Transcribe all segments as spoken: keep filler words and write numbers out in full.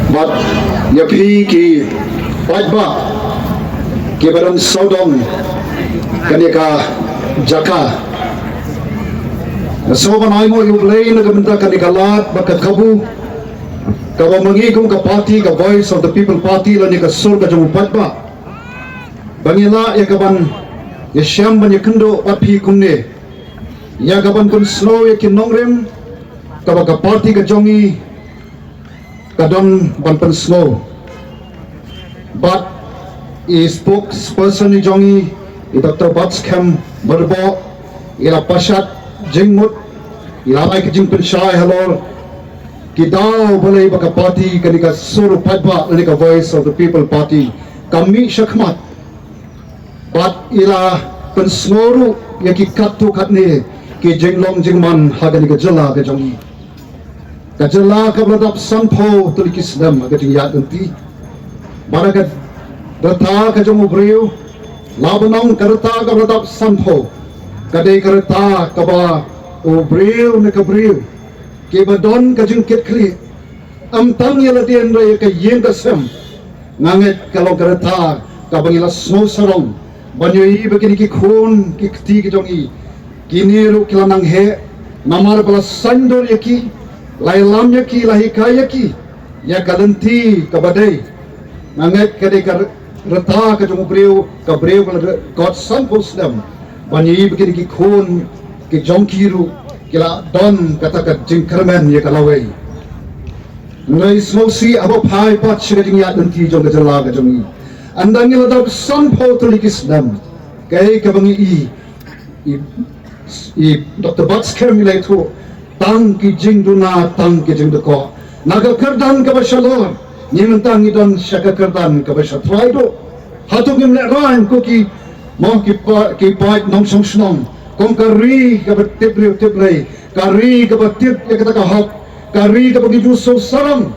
Bad ïa phi ki paidbah kiba don sawdong kane ka jaka. Sngewbha ban ai nguh ïa U Blei na ka bynta kane ka lad bad ka kabu kaba ma ngi kum ka party, ka Voice of the People Party lane ka sur ka jong u paidbah, ba ngi lah ïa kaban ïashem ban ïakynduh bad phi kumne, ïa kaban pynsngew ïa ki nongrim kaba ka party ka jong ngi ka don ban pynsngew. Bad i spokesperson i jong ngi, i Doctor Batskhem Myrboh, i la pashat jingmut, i la ai ka jingpynshai halor ki daw balei ba ka party kane ka sur paidbah lane ka Voice of the People Party ka mih shakhmat. Bad i la pynsngew ruh ïa ki katto katne ki jinglong jingman ha kane ka jylla ka jong ngi. Ka jylla kaba la dap sanphew tylli ki snem ha ka jingïaid lynti. Bad ka rta ka jong u briew, la ban ong ka rta kaba la dap sanphew, ka dei ka rta kaba u briew ne ka briew kiba don ka jingkitkhlieh, ym tang ïa lade hynrei ïa ka ïing ka sem. Nga ngeit ka long ka rta kaba ngi la sngew sarong ban ïohi ba kine ki khun ki kti ki jong ngi, kine ruh ki la nang heh, namar ba la saiñdur ïa ki, la ïalam ïa ki, la hikai ïa ki ïa ka lynti kaba dei. Nga ngeit ka dei ka rta ka jong u briew, ka briew ba la kot sanphew snem ban ïohi ba kine ki khun ki jong ki ruh ki la don kata ka jingkyrmen ïa ka lawei. Ngi sngewsih haba phai pat sha ka jingïaid lynti jong ka jylla ka jong ngi, ynda ngi la dap sanphew tylli ki snem, kaei kaba ngi i, i, i Doctor Batskhem i la ïathuh, tang ki jingduna, tang ki jingdkoh. Na ka kyrdan kaba shalor, ngi mynta ngi don sha ka kyrdan kaba shatrai duh. Hato ngim lehraiñ ko ki, mo, ki pa, ki paid nongshong shnong, kum ka ri kaba tip briew tip Blei, ka ri kaba tip ïa kata ka hok, ka ri kaba ngi ju sngewsarong,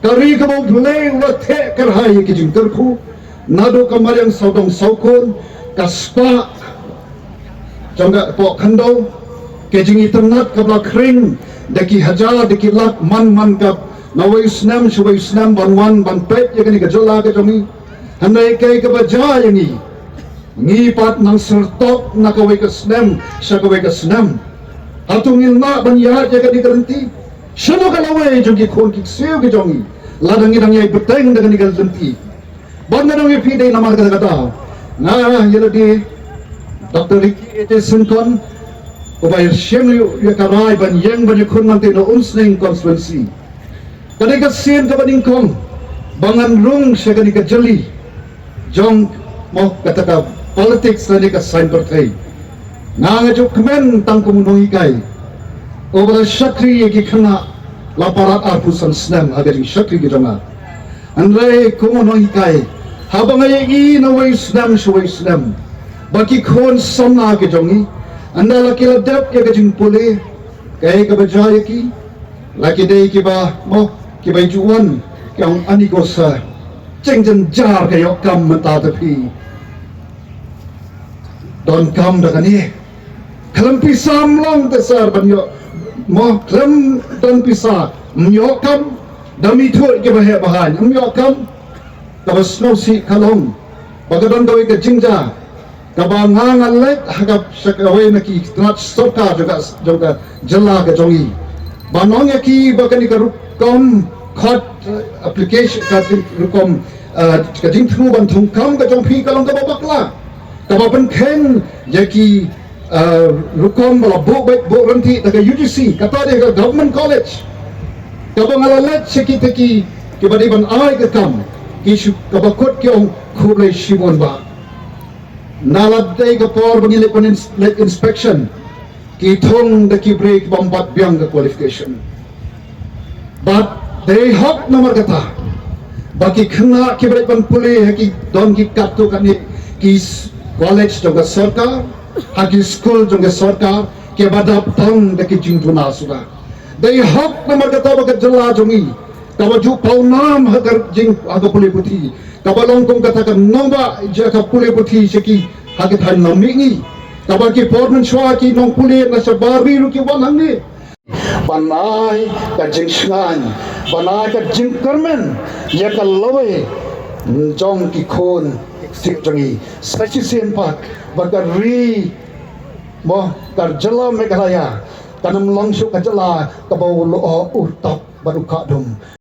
ka ri kaba U Blei u la theh kyrhai ïa ki jingkyrkhu naduh ka mariang sawdong sawkun, ka spah jong ka poh khyndew, ka jingitynnad kaba la khring da ki hajar da ki lak man man ka, na wei u snem sha wei u snem, ban wan ban peit ïa kane ka jylla ka jong ngi. Hynrei kaei kaba jia ïa ngi, ngi pat nang syrtok na kawei ka snem sha kawei ka snem. Hato ngin lah ban ïaid ïa kane ka lynti? Shano ka lawei jong ki khun ki ksiew ki jong ngi lada ngi dang ïai bteng da kane ka lynti? Bad nga dang ïa phi dei namar kata kata, nga ïa lade Doctor Ricky A J Syngkon, uba ïa shim ïa ka rai ban ïeng ban ïakhun man te na Umsning constituency. Ka dei ka sien kaba nyngkong ba ngan rung sha kane ka jylli jong, mo, kata ka politics lane ka saiñ pyrthei. Nga nga ju kmen tang kum u nonghikai uba la shakri ïa ki khynnah la palat arphew san snem ha ka jingshakri ka jong nga. Hynrei kum u nonghikai, haba nga ïohi na wei u snem sha wei u snem ba ki khun samla ki jong ngi, ynda la ki la dep ïa ka jingpule, kaei kaba jia ïa ki? La ki dei kiba, mo, kiba ju wan ki ong, ani ko sir, jingjynjar ka ïoh kam mynta te phi. Donkam da kane. Khlem pisa ym long te sir ban ïoh, mo, khlem don pisa ym ïoh kam. Da mih thuh kiba heh ba haiñ ym ïoh kam. Kaba sngewsih ka long ba ka don kawei ka jingjia kaba nga nga leit ha ka, sha kawei na ki tnat sorkar jong ka, jong ka jylla ka jong ngi, ban ong ïa ki ba kane ka rukom khot, eh, application, ka jing-, rukom, eh, ka jingthmu ban thungkam ka jong phi ka long kaba bakla, kaba pynkheiñ ïa ki, eh, rukom ba la buh beit buh ryntih da ka U G C, kata dei ka government college. Kaba nga la leit sha kita ki, kiba dei ban ai ka kam, ki shu, kaba kut ki ong, khublei shibun bah. Na la dei ka por ba ngi leit ban ins-, leit inspection, ki thung da ki bri bym pat biang ka qualification. Bad dei hok namar kata ba ki khynnah kiba leit ban pule ha ki, don ki katto katne ki s-, college jong ka sorkar, ha ki skul jong ka sorkar, kiba dap tang da ki jingduna suda. Dei hok namar kata ba ka jylla jong ngi kaba ju pawnam ha ka jing, ha ka pule puthi, kaba long kum kata ka nongbah jaka pule puthi sha ki ha ki thaiñ lam mihngi, kaba ki por mynshuwa ki nongpule na shabar ri ruh ki wan hangne. Ban ai ka jingshngaiñ, ban ai ka jingkyrmen ïa ka lawei jong ki khun ksiew jong ngi. Sa shisien pat ba ka ri, mo, ka jylla Meghalaya kan ym long shuh ka jylla kaba u lyoh u top bad u kah dum.